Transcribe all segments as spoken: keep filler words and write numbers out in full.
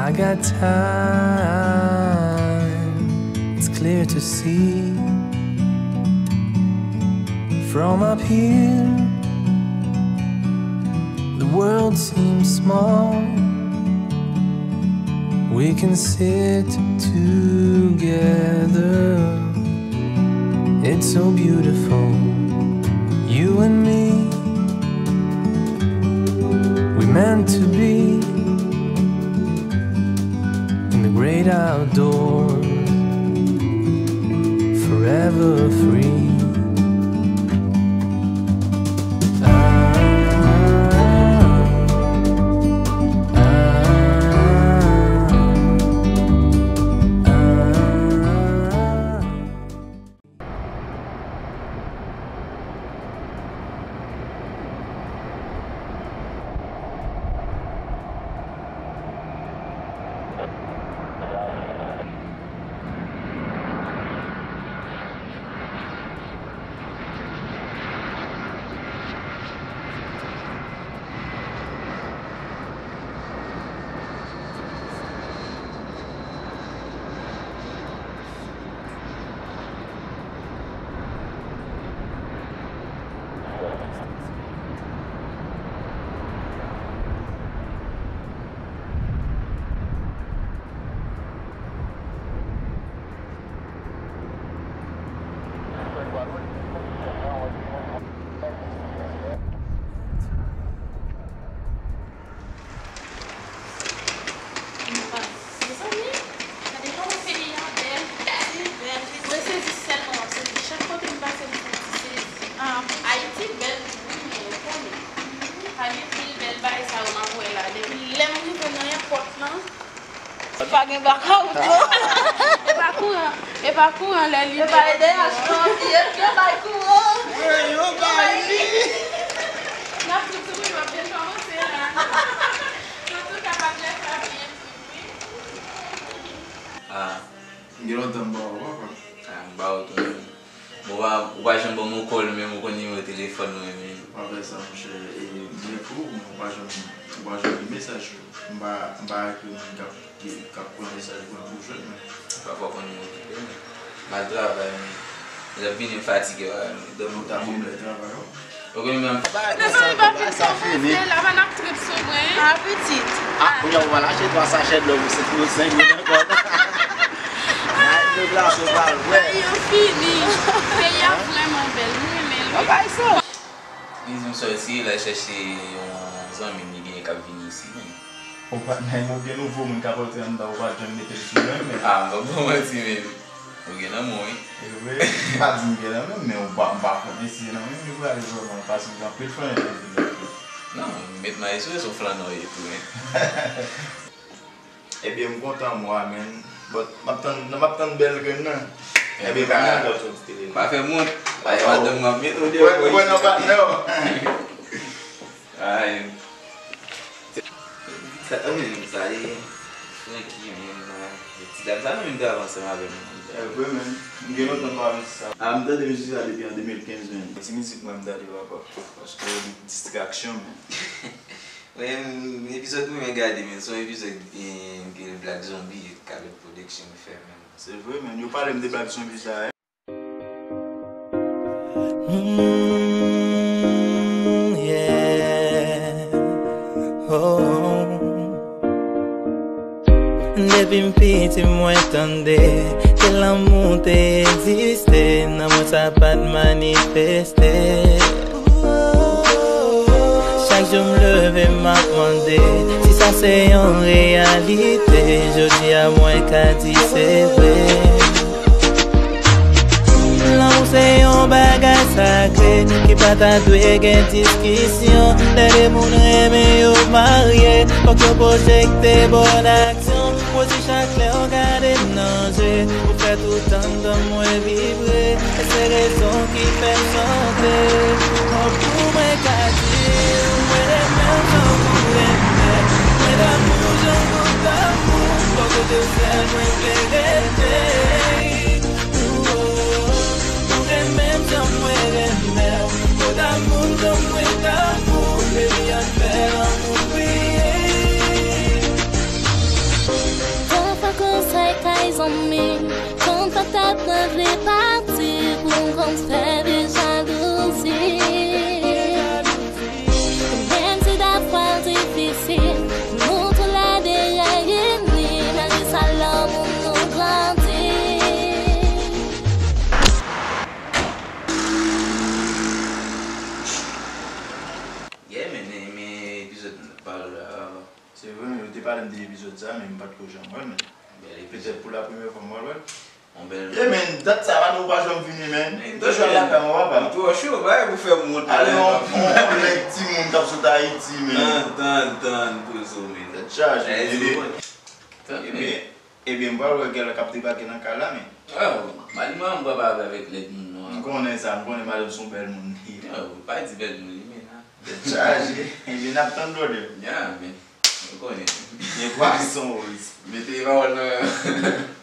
I got time, it's clear to see. From up here, the world seems small. We can sit together. It's so beautiful, you and me. We meant to be in the great outdoors, forever free. Mezanmi, gade kòman peyi a bèl. Mwen sezi sèlman, m ap sezi. Chak kote m pase, m santi sezi. Ayiti bèl tou, wi, men ou konnen. Pa gen pil bèl bagay sa yo m ap wè la. Depi lè m rive nan èpòt lan, pa gen blakawout non. E pa kouran, e pa kouran lè li. E pa E D H non, li e yo bay kouran. Wi, yo bay li. N ap tout souri, w ap byen kòmanse la. Antouka, pa blè sa byen tou, wi. Ah. Gen lontan m pa wè w, papa. Ah, m pa wè w tou, menm. Bon, ou pa, ou pa janm ban m yon kòl, menm ou konn nimewo telefòn mwen, men. Ou pa fè sa, monchè. E, m gen pou ou, men ou pa janm, ou pa janm gen mesaj yo. M pa, m pa ekri moun k ap, k ap pran mesaj mwen pou jwenn mwen. Pafwa konn okipe, men. M al travay, men. Lè m vini, m fatige, bagay mwen. Dòmi ta bon lè travay, wi. Ou konn menm. Mezanmi, pa vin kòmanse la, pa n ap trip sou mwen. Ah, pitit. Ah, kounye a ou pral achte twa sachè dlo pou senk mil, senk mil ankò. Ay, nou glase ou pral wè. Bagay yo fini. Peyi a vrèman bèl, m renmen l, wi. Bagay sa. Li di m sòti, l al chèche yon zanmi m li genyen k ap vini isi, men. Ou pa nan yon gen nouvo moun k ap rantre anndan, ou pa t janm mete l sou mwen, men. Ah, m p ap ba w manti, men. Ou gen nan men w, wi. E vre, m pa di m gen nan men m, men ou pa, m pa konnen si nan men m li prale vrèman, paske gen anpil flanè nan vil la tou. Non, met mayi sou, se yon flannè w ye tou, men. Ebyen, m kontan mwa, men. But, m ap tann, m ap tann bèl grenn nan. Ebyen, pa, pa fè mont. Ay, madanm mwen ap mete w deyò. Wè, wè, nan patnè w. Ay. Sa, ou menm, sa e Francky, menm, ti dam sa, nou menm te avanse ansanm avè m. E vre, menm. M gen lontan m pa wè sa. Ah, m tande mizik sa depi an de mil kenz, menm. Ti mizik mwen m tande papa. Paske distraksyon, menm. Mwen, epizòd mwen gade, menm, se yon epizòd, eh, ke Black Zombie, Khaled Production fè, menm. Se vre, menm. Yo pale m de Black Zombie sa, eh. Mm, yeah. Oh. Depi m piti mwen tande ke lanmou te egziste, nan mwen sa pa t manifeste. Chak jou m leve m ap mande si sa se yon reyalite. Jodi a mwen ka di se vre. Lanmou se yon bagay sakre ki pa ta dwe gen diskisyon. Lè de moun renmen yo marye, fòk yo pwojekte bòn aksyon. Pwezi chak lè w gade m nan je, ou fè tout anndan mwen vibre. E se rezon ki fè m chante. An pou mwen ka di w, mwen renmen w jan w renmen. Mwen damou jan w damou. Bò kote w sèl mwen vle rete. Ou renmen m jan mwen renmen w. Ou damou m jan mwen damou w. Baby, ann fè lanmou priye. Pati pou m konn fè de jalouzi. Menm si dèfwa l difisil, nou toulède reyini, malgre sa lanmou nou grandi. Yeah, men, men, men epizòd nou t ap pale la. Se vre, men yo te pale m de epizòd sa, men m pa t ko janm wè l, men petèt pou la premyè fwa m pral wè l. Yon bèl. Yeah, men, dat sa, pa nou pa janm vini, men. Toujou al lakay mwen, papa. Ou twò cho, pa pou fè m wont. Ale, yon lèg timoun k ap sot Ayiti, men. Tann, tann, tann, poze w, men. Tèt chaje, bebe. Ebyen, ebyen, m pral wè kèlè k ap debake nan kay la, men. Ah, Mali, mwen, m pral pale avèk lèd moun, non. M konnen sa, m konnen madanm se yon bèl moun li ye. Ah, pa di bèl moun li, men, nan. Tèt chaje. Ebyen, n ap tann blòdè. Ya, men. Ou konnen. Gen pwason woz. Mete pawòl nan.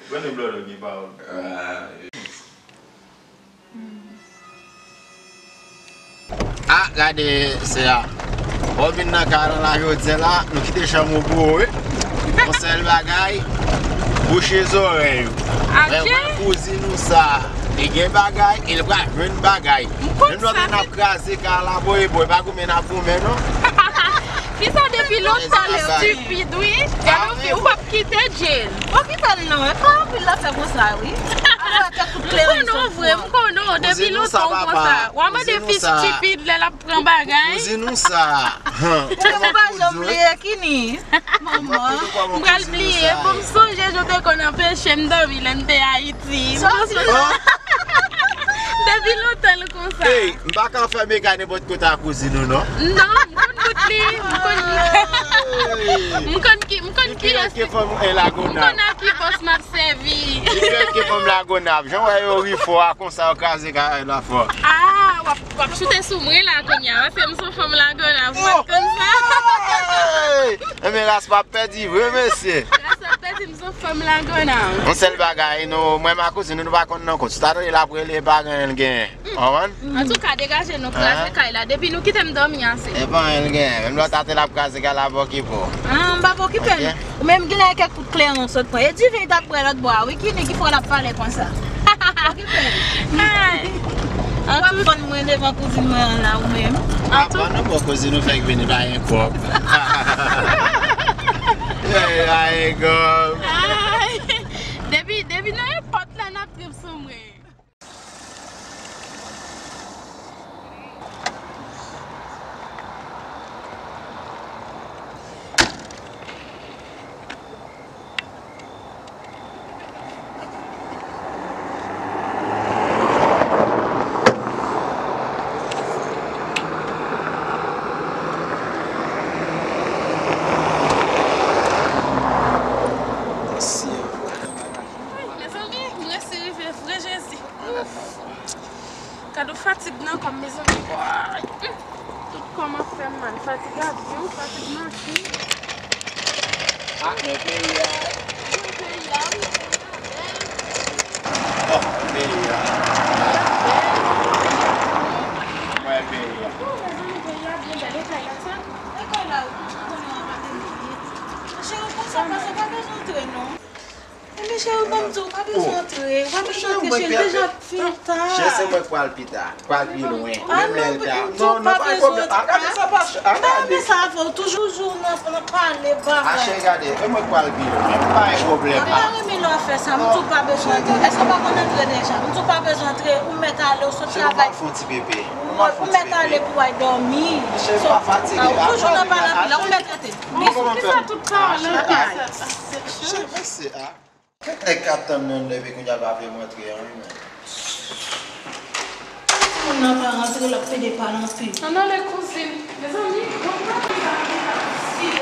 Ou konnen blòdè gen pawòl. Ah. Ah, gade, se a. Ou vin nan kay la, la jodi a la, nou kite chanm ou pou ou, wi. Yon sèl bagay, bouche zòrèy ou. Men wè kouzin ou sa, li gen bagay, e li pral jwenn bagay. Menm lòt n ap kraze kay la, boy, boy, pa goumen n ap goumen, non. Kisa depi lontan l estipid, wi. Gade yon fi, ou p ap kite Jane. Okipe l non, e pa anpil l ap fè konsa, wi. Al wè kèk kout kleren sot vre, m konnen w, depi lontan w konsa. W a mande fi estipid lè l ap pran bagay. Kouzin ou sa. Ou pa janm bliye Kini. Manman. M pral bliye, pou m sonje jan w te konn anpeche m dòmi lè n te Ayiti. Sòti la. Depi lontan l konsa. Ey, m pa ka fèmen kay nenpòt kote ak kouzin ou, non. Non, m konn bout li, m konn, m konn ki, m konn ki, m konn a ki pòs m ap sèvi. Li pèske fanm Lagonav. Jan w wè yo ri fò a, konsa yo kraze kay la fò. Ah, w ap, w ap choute sou mwen la kounye a, paske m se yon fanm Lagonav, ou pa t konn sa. Hey! Enben, ras pa pèdi vre, mesye. Ras pa pèdi, m se yon fanm Lagonav. Yon sèl bagay, nou, mwen, ma kouzin, nou, nou pa konn nan kont. Si w ta tande l ap rele, pa gen anyen l genyen. Konprann? Antouka, degaje nou, kraze kay la. Depi nou kite m dòmi ase. E pa anyen l genyen. Menm lè w ta tande l ap kraze kay la, pa okipe w. Ah, m pa okipe m. Ou menm, gen lè kèk kout kleren w sot pran. E diven li t ap bwè lòt bò a, wi, Kini ki fè l ap pale konsa. Okipe l. Ay. W ap vann mwen devan kouzin mwen an la, ou menm. Apa non, bon, kouzin ou fèk vini, pa gen kòb. Ey, pa gen kòb. Ay. Depi, depi nan nenpòt la, n ap trip sou mwen. Ay, mezanmi, m resi rive vre, Jezi. Ouf. Gade fatig nan kò m, mezanmi. Woy. Tout kò m ap fè m mal. Fatig avyon, fatig machin. Ah, men peyi a. Wi, peyi a, wi, peyi a bèl. Bon, peyi a. Peyi a bèl. Mwen, peyi a. Oh, mezanmi, peyi a byen bèl. E kay la sa? E kay la, wi, konnen w ap maten li. Cheri, konsa, konsa, pa bezwen antre, non. Ebyen, cheri, ban m di w, pa bezwen antre. Pa bezwen antre, cheri, deja ap fin ta. Cheri, se mwen k pral pi ta. K pral pi lwen. Menm lè l ta. Non, non, pa gen pwoblèm. A, gade sa, pa ch-, a, gade. Sa avè w, toujou, toujou nan, nan pale bagay. A, cheri, gade, e mwen k pral pi lwen. Pa gen pwoblèm. Mwen pa renmen lè w ap fè sa. M di w pa bezwen antre. Èske w pa konn antre deja? M di w pa bezwen antre, ou mèt ale, ou sot travay. Cheri, m ap fè yon ti pepe. Ou mèt ale pou w al dòmi. Cheri, pa fatige. Ou toujou nan pale anpil la, ou mèt rete. Kisa tout sa nan kay? Cheri, mesye a. Kèk nèg k ap tann nan depi kounye a l pa vle m rantre an, wi, men. Timoun nan pa rantre, l ap pede pale anpil. Ann ale kouzin. Mezanmi, bon, pa gen sa ki pa fasil.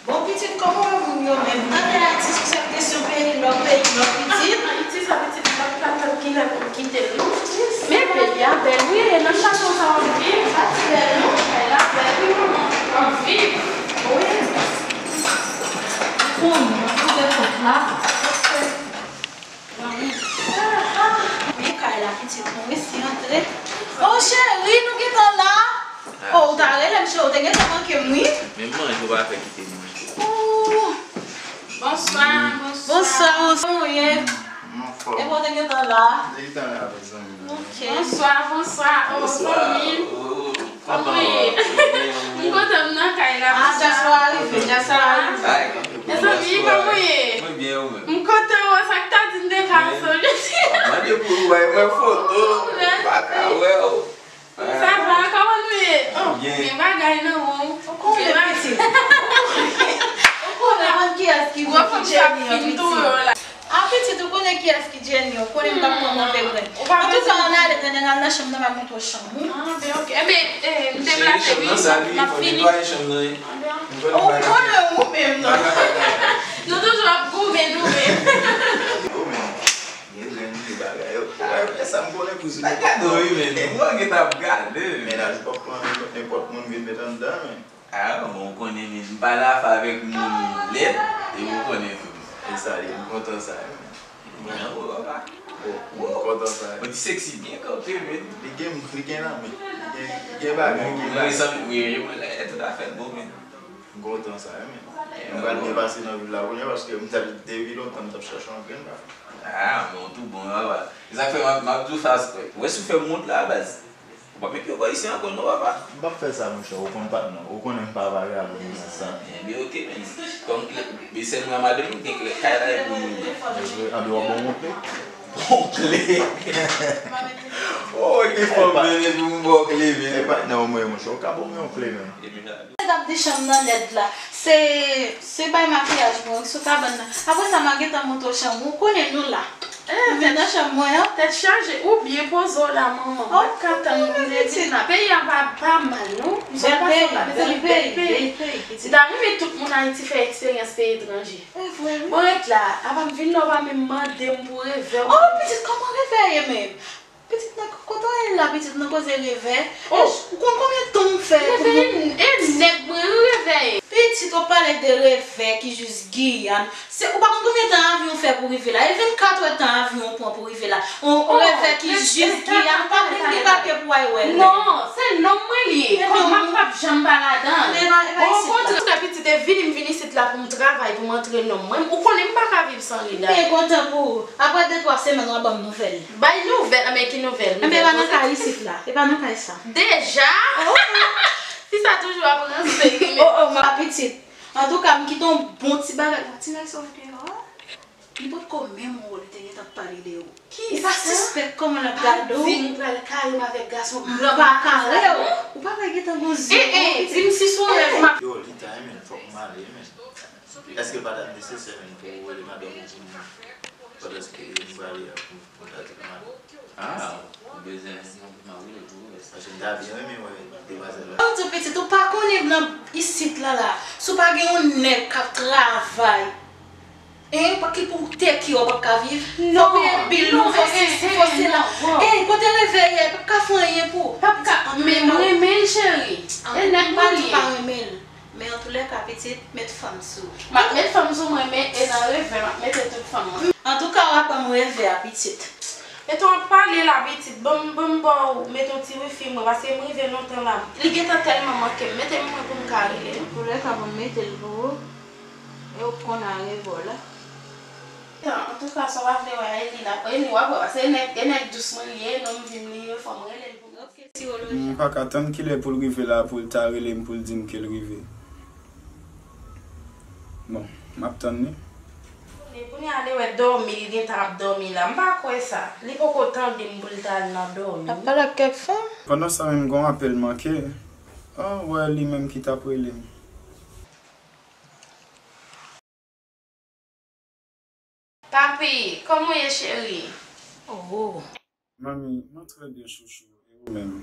Bon, pitit, kòman w wè moun yo menm? Tande Ayiti, se kesyon peyi lòk, peyi lòk, pitit. Ayiti, sa, pitit, m pa t ka tann kilè pou m kite l, non. Men peyi a bèl, wi, e nan chato sa w ap viv. Pa ti bèl, non? Kay la bèl, wi, manman. Anvi. Wi. Kounye a, m ouvè pòt la. Men kay la, pitit, nou resi antre. Oh, cheri, nou gentan la. Oh, ou ta rele m, cheri, ou te gentan manke m, wi. Menm manje, ou pa fè kite manje. Oh. Bonswa, bonswa. Bonswa, bonswa. Kòman w ye? M anfòm. Epi w te gentan la? M te gentan la, mezanmi. Ok. Bonswa, bonswa. Oh, zanmi m. Kòman w ye? M kontan, m nan kay la. Ah, dyaspora rive, dyaspora rive. Mezanmi, kòman w ye? Mwen byen, ou menm? M kontan wè sa k ta di m te ka sou jodi. Mande pou ou bay mwen foto, m pa ka wè w. Sa va, kòman nou ye? Oh, gen bagay nan men w. Ou konnen pitit. Ou konnen mwen kiyès ki Jenny an, pitit. Ah, pitit, ou konnen kiyès ki Jenny, ou konnen m p ap pran move grenn. Antouka, ann ale, tande, n al nan chanm nan, m ap montre w chanm ou. Ah, ben, ok. Enben, eh, m deplase, wi, m ap vini. Ou konnen ou menm, non? Nou toujou ap goumen, nou menm. Gen grenn, gen bagay yo. Wè, wè sa m konnen pou sou. Gade wi, men. Mwen gen t ap gade, men. Mennaj ou p ap pran nenpòt moun vin met anndan, men. Ah, bon, ou konnen, men. M pa la fè avèk moun lèd, e ou konnen tou. E sa, m kontan sa, men. Mwen, oh, papa. Oh, m kontan sa. Mwen di sexy byen kanpe, men. Li gen, li gen nan men. Li gen, li gen bagay, li gen bagay. Wi, wi, wi, tout à fait bon, men. M kontan sa, wi, men. M pral byen pase nan vil la kounye a, paske m t ap, depi lontan, m t ap chèche yon grenn bagay. Ah, men w tou bon, papa. Se sa k fè m ap, m ap di w sa, wè si w fè m wont la, baz. Ou p ap met pye w bò isi ankò, non, papa. M p ap fè sa, monchè. Ou konn patnè w. Ou konnen m pa vagabon, se sa. Ebyen, ok, men. Kòm, men sèl mwen ak madanm, m gen kay la, epi m. Anben, w ap ban m wont, wi. Bon kle. Oh, li fò byen epi m ba w kle, men. E patnè w mwen, monchè, ou ka ban mwen yon kle, men. Epi sa. Mwen t ap di chanm nan lèd la. Se, se bay makiyaj mwen wi, sou kabann nan. Apre sa, m a gentan montre w chanm ou. Ou konnen nou la. Eh, ou vin nan chanm mwen an. Tèt chaje, ou byen poze w la, manman. M pa t ka tann pou m te vin la. Peyi a pa, pa mal, non. M pa pase pa, mezanmi, bèl peyi. M ta renmen tout moun Ayiti fè eksperyans peyi etranje. E vre, wi. Bon, ret la. Apa m vin la, ou pa menm mande m pou revè w. Oh, pitit, kòman revè ye menm? Pitit nan, kote w ye la, pitit, nan koze revè? Oh. Ou konn konbyen tan m fè pou mwen? Revè e nèg mwen, wi, revè. Pitit, w ap pale de revè ki jis Giyàn. Se, ou pa konn konbyen tan avyon fè pou rive la? E vennkat è tan avyon pran pou rive la. On, on revè ki jis Giyàn, ou pa menm gen papye pou w al wè l. Non, se nonm mwen li ye. Kòm m ap p ap janm pa ladan l. Okontrè, pitit, e vini m vin isit la pou m travay, pou m antre nonm mwen. Ou konnen m pa ka viv san li la. M byen kontan pou ou. Apre de twa semèn, w a ban m nouvèl. Bay nouvèl, men ki nouvèl? Enben, e pa nan kay isit la. E pa nan kay sa. Deja? Oh, oh. Fi sa toujou ap ranse wi, men. Oh, oh, ma pitit. Antouka, m kite yon bon ti bagay. Yon ti nèg sòt deyò a. Li potko menm wè w, li te gentan ap pale de ou. Li pa sispèk kòman l ap gade w. Pa di m pral kare m avèk gason granmoun konsa non. Ou pa wè gentan gon zye. Eh, eh, di m si se yon rèv m ap. Yo, li ta renmen l, fòk m ale, men. Èske l pa t ap nesesè menm pou ou rele madanm ou pou m, pandan ke m prale a pou, pou m ta di l madanm? Ah, ou bezwen, m ap rele pou ou, paske m ta byen renmen wè demwazèl la. Ou di pitit, ou pa konnen nan isit la la, si w pa gen yon nèg k ap travay, en, ki pou teki w, w p ap ka viv. Fò w peye bil ou, fò sesi, fò sela. En, kote revè ye, p ap ka fè anyen pou ou. P ap ka, men m renmen l, cheri. E nèg mwen li ye. M pa di w pa renmen l. Men antoulèka, pitit, met fanm sou ou. M ap met fanm sou mwen, men e nan revè m ap mete tout fanm mwen. Antouka, w ap ban m revè a, pitit. Etan w ap pale la, pitit, ban m, ban m ba w, met yon ti wifi mwen, paske m rive lontan la. Li gentan tèlman manke m. Mete m mwen pou m ka rele l. Antoulèka, ban m mete l pou ou. E w konn a revè w la. Antouka, sa w pa vle wè a, e li la. E li w ap wè, paske e nèg, e nèg dous mwen li ye, nonm vi m li ye, fò m rele l pou m. M pa ka tann kilè pou l rive la, pou l ta rele m, pou l di m ke l rive. Bon, m ap tann li. Men kounye a, li wè dòmi, li gentan ap dòmi la. M pa kwè sa. Li poko tande m pou l ta al nan dòmi. L ap pale ak kèk fanm. Pandan sa menm, gen yon apèl manke. Oh, wè li menm ki t ap rele m. Papi, kòman w ye, cheri? Oh. Manmi, mwen trè byen, chouchou. E ou menm?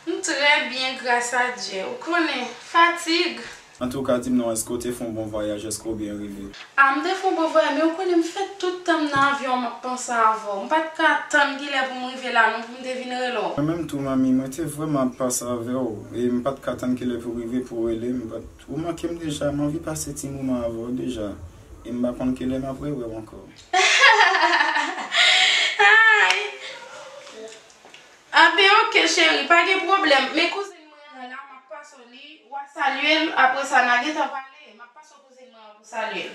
M trè byen, gras a Dye. Ou konnen, fatig. Antouka, di m non, èske w te fè yon bon vwayaj? Èske w byen rive? A, m te fè yon bon vwayaj, men ou konnen m fè tout tan m nan avyon an, m ap panse avè w. M pa t ka tann kilè pou m rive la non, pou m te vin rele w. Mwen menm tou, manmi, mwen te vrèman ap panse avè w, e m pa t ka tann kilè pou w rive, pou w rele m, m pa t Ou manke m deja, m anvi pase ti moman avè w deja. E m pa konn kilè m ap rewè w ankò. Ay! Anben, oke, cheri, pa gen pwoblèm. Men kouzin mwen an la, m ap pase w li, w a salye l, apre sa, n a gentan pale. M ap pase w kouzin mwen an pou salye l.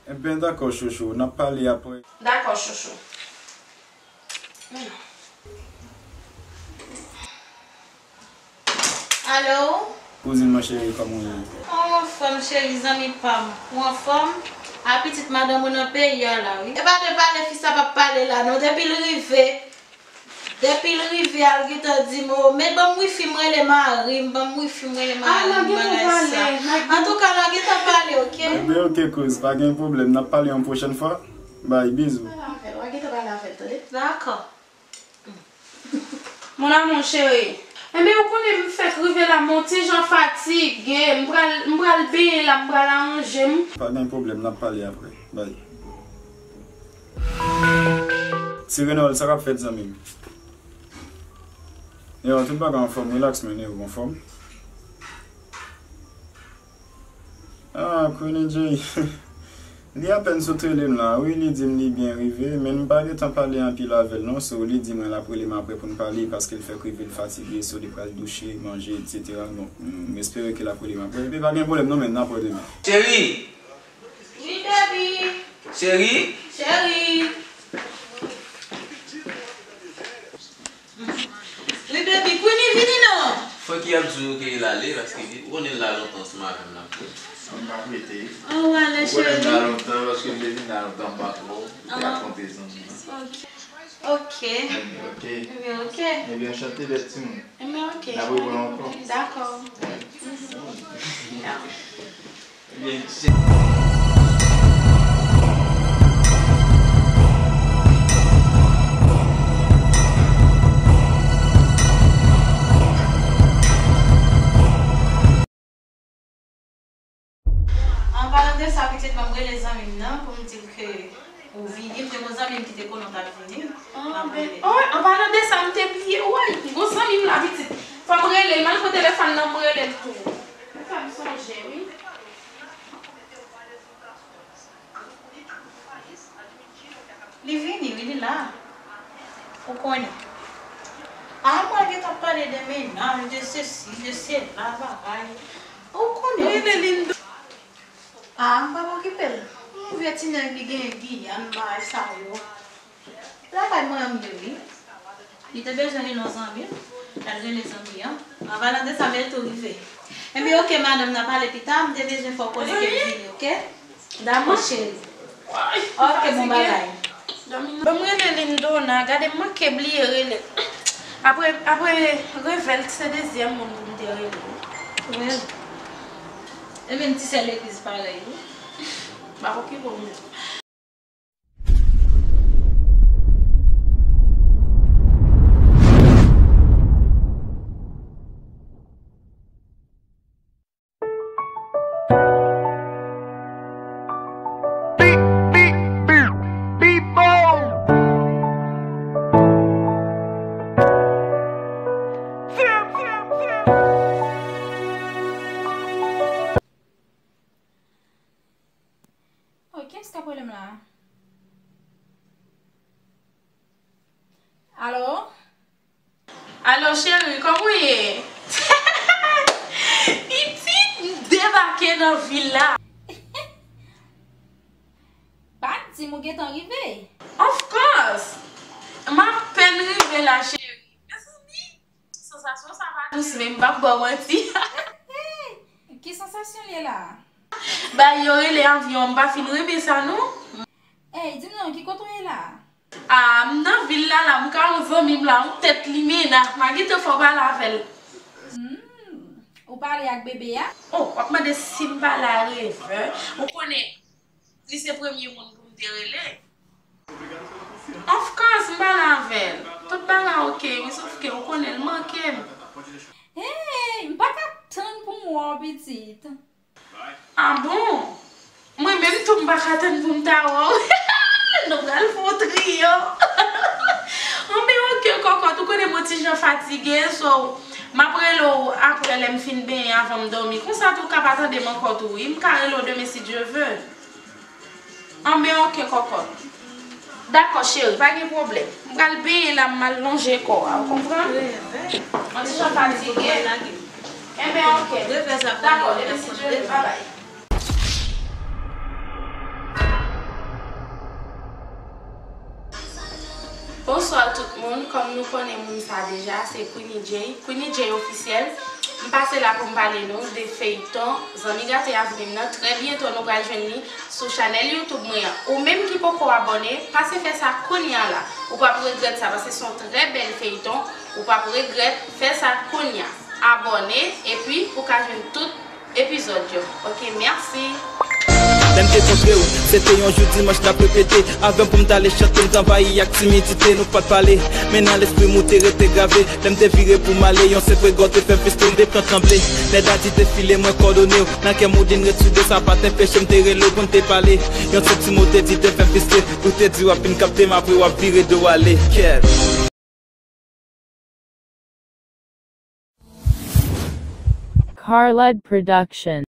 Enben, dakò, chouchou, n ap pale apre. Dakò, chouchou. Alo? Kouzin mwen cheri, kòman w ye? Ou anfòm, cheri, zanmi pa m? Ou anfòm? A, pitit madanm ou nan peyi a la, wi. E pa de pale fi sa p ap pale la, non. Depi l rive, depi l rive a, l gentan di m, "O, men ban m wifi m rele mari m, ban m wifi m rele mari m, bagay sa." Antouka, n a gentan pale, oke? Enben, oke, kouz, pa gen pwoblèm. N ap pale yon pwochèn fwa. Bay, bizou. Pale avè l, w a gentan pale avè l, tande? Dakò. Mon amour chéri. Enben, ou konnen m fèk rive la, m on ti jan fatige. M pral, m pral benyen la, m pral aranje m. Pa gen pwoblèm, n ap pale apre. Bay. Ti Renòl, sa k ap fèt, zanmi m? Yo, tout bagay anfòm, relax, man, yo, anfòm. Ah, Queen J. Li apèn sot rele m la, wi, li di m li byen rive, men m pa gentan pale anpil avè l non, so li di mwen l ap rele m apre pou n pale, paske l fèk rive, l fatige, so li pral douche, manje, et cetera. Bon, m espere ke l ap rele m apre. Epi pa gen pwoblèm non, men n ap wè demen. Cheri! Wi, baby! Cheri! Cheri! Wi, baby, Queenie vini non. Francky ap di w ke l ale, paske ou konnen l la lontan ansanm avè m la. Mwen pa prete. Oh, ale, cheri. Ou konnen m la lontan, paske m te vin la lontan, m pa twò. M te rakonte zanmi m. Ok. Ok. Ebyen, ok. Ebyen, ok. Ebyen, anchante, bèl timoun. Ebyen, ok. N ap reprann ankò. Dakò. Wi. An palan de sa, pitit, ban m rele zanmi m nan pou m di l ke ou vini. M te gon zanmi m ki te konnen w t ap vini. M ap rele. Oh, an palan de sa, m te bliye. Woy, m gon zanmi m la, pitit. Fò m rele l. M al pran telefòn nan, m rele l tou. Ou fè m sonje, wi. Li vini, wi, li la. Ou konnen. A, mwen gentan pale de mennaj, de sesi, de sela, bagay. Ou konnen. Rele Lindo. A, m p ap okipe l. Yon vye ti nèg li genyen Giyàn, bagay sa yo. Lakay mwen an m ye wi. Li te bezwen rele yon zanmi l, l al rele zanmi an. An palan de sa, men l tou rive. Enben, oke, madanm, n a pale pita, m te bezwen fè w konnen ke l vini, oke? Dakò, cheri. Oke, bon bagay. Ban m rele Lindona, gade m manke bliye rele l. Apre, apre Revel, se dezyèm moun pou m te rele. Well, e menm ti sè legliz parèy wi. M ap okipe w menm. Oh, kiyès k ap rele m la? Alo? Alo, cheri, kòman w ye? Pitit, m debake nan vil la. Pa di m ou gentan rive. Of course! M apèn rive la, cheri. Mezanmi, sansasyon sa pa dous, men m p ap ba w manti. Ki sansasyon l ye la? Bay yo rele avyon, m pa fin renmen sa, non. Ey, di m non, ki kote w ye la? A, m nan vil la, la, m ka yon zanmi m la, yon tèt limena. M a gentan fè w pale avè l. Hmm, ou pale ak bebe a? Oh, w ap mande si m pale a Revel? Ou konnen, li se premye moun pou m te rele. Of course, m pale avè l. Tout bagay oke, wi, sof ke ou konnen l manke m. Hey, m pa ka tann pou m wè w, pitit. A bon? Mwen menm tou m pa ka tann pou m ta wè w. Nou pral fè yon triyo. Anben, oke, kòkòt, ou konnen m yon ti jan fatige, so, m ap rele w apre lè m fin benyen avan m dòmi. Konsa tou w ka pa tande m ankò tou, wi. M ka rele w demen si Dye ve. Anben, oke, kòkòt. Dakò, cheri, pa gen pwoblèm. M pral benyen la, m al lonje kò a, ou konprann? Yon ti jan fatige. Enben, oke. Dakò, demen si Dye ve, babay. Bonswa tout moun, kòm nou konnen moun sa deja, se Queenie J, Queenie J ofisyèl. M pase la pou m pale nou de feyton Zanmi Gate a Vre m nan. Trè byento nou pral jwenn li sou chanèl YouTube mwen an. Ou menm ki poko abòne, pase fè sa kounye a la. Ou p ap regrèt sa, paske se yon trè bèl feyton. Ou p ap regrèt, fè sa kounye a. Abòne, epi ou ka jwenn tout epizòd yo. Ok, mèsi. Lè m te kontre w, se te yon jou dimanch n ap repete. Avè m pou m t ale chante, m t anvayi ak timidite, nou pa t pale. Men nan lespri m ou te rete grave. Lè m te vire pou m ale, yon senp rega w te fè m feste, m te pran tranble. Nèg Dadi te file mwen kòdone w. Nan kè m ou di n ret sou do, sa pa t anpeche m te rele w pou n te pale. Yon senp ti mo te di te fè m feste. Ou te di w ap vin kapte m, apre w ap vire do w ale. Kèt. Carlud Production.